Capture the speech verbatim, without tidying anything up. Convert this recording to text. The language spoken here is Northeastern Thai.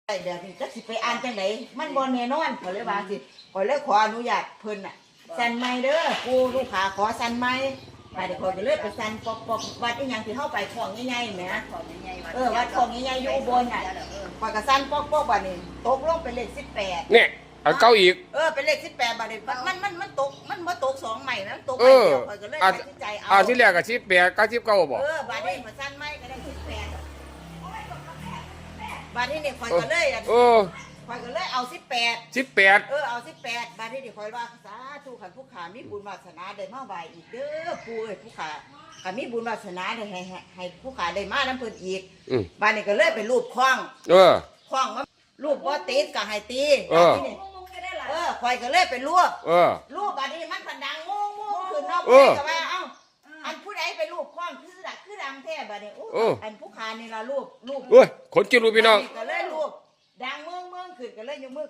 ได้แบบนี้จักสิไปอ่านจังได๋ มันบ่แน่นอน ข้อยเลยว่าสิ ข้อยเลยขออนุญาตเพิ่นน่ะ สั่นใหม่เด้อ ปู่ลูกค้าขอสั่นใหม่ บาดนี้ข้อยก็เลยไปสั่นปอกๆ วัดอีหยังที่เฮาไปคลองใหญ่ๆแหม เออ วัดคลองใหญ่ๆอยู่อุบลน่ะ ข้อยก็สั่นปอกๆ บาดนี้ตกลงเป็นเลขสิบแปด เนี่ย อันเก่าอีก เออ เป็นเลขสิบแปด บาดนี้ มัน มัน มันตก มันบ่ตกสองใหม่นะ มันตก เอ ใหม่ อ เดียว ข้อยก็เลย อ่ะ ตัดสินใจเอา อ่ะ ที่แรกก็สิบแปดกับสิบเก้าบ่ เออ บาดนี้ข้อยสั่นใหม่ก็ได้สิบแปด บาดนี้นี่ข้อยก็เลย เออ ข้อยก็เลยเอาสิบแปด สิบแปด เออ เอาสิบแปด บาดนี้นี่ข้อยว่า สาธุ คันผู้ข้ามีบุญวาสนาได้มาไหว้อีกเด้อ ปู่เอ้ย ผู้ข้า คันมีบุญวาสนาได้ให้ ให้ ให้ผู้ข้าได้มานำเพิ่นอีก อืม บาดนี้ก็เลยไปรูปคล้อง เออ คล้องมัน รูปบ่ติดก็ให้ตี เออ บาดนี้นี่ เออ ข้อยก็เลยไปรูป เออ รูป บาดนี้มันก็ดังงงๆขึ้นเนาะ เออ ผู้ใดก็ว่า เอ้า อันผู้ใดไปรูปคล้องคือดัง คือดังแท้ บาดนี้ โอ้ เออ อันผู้ข้านี่ล่ะรูป รูป โอ้ย ขนคิ้วลุกพี่น้อง บาดนี้ก็เลยรูป ดังเมืองๆขึ้น ก็เลยยกมือ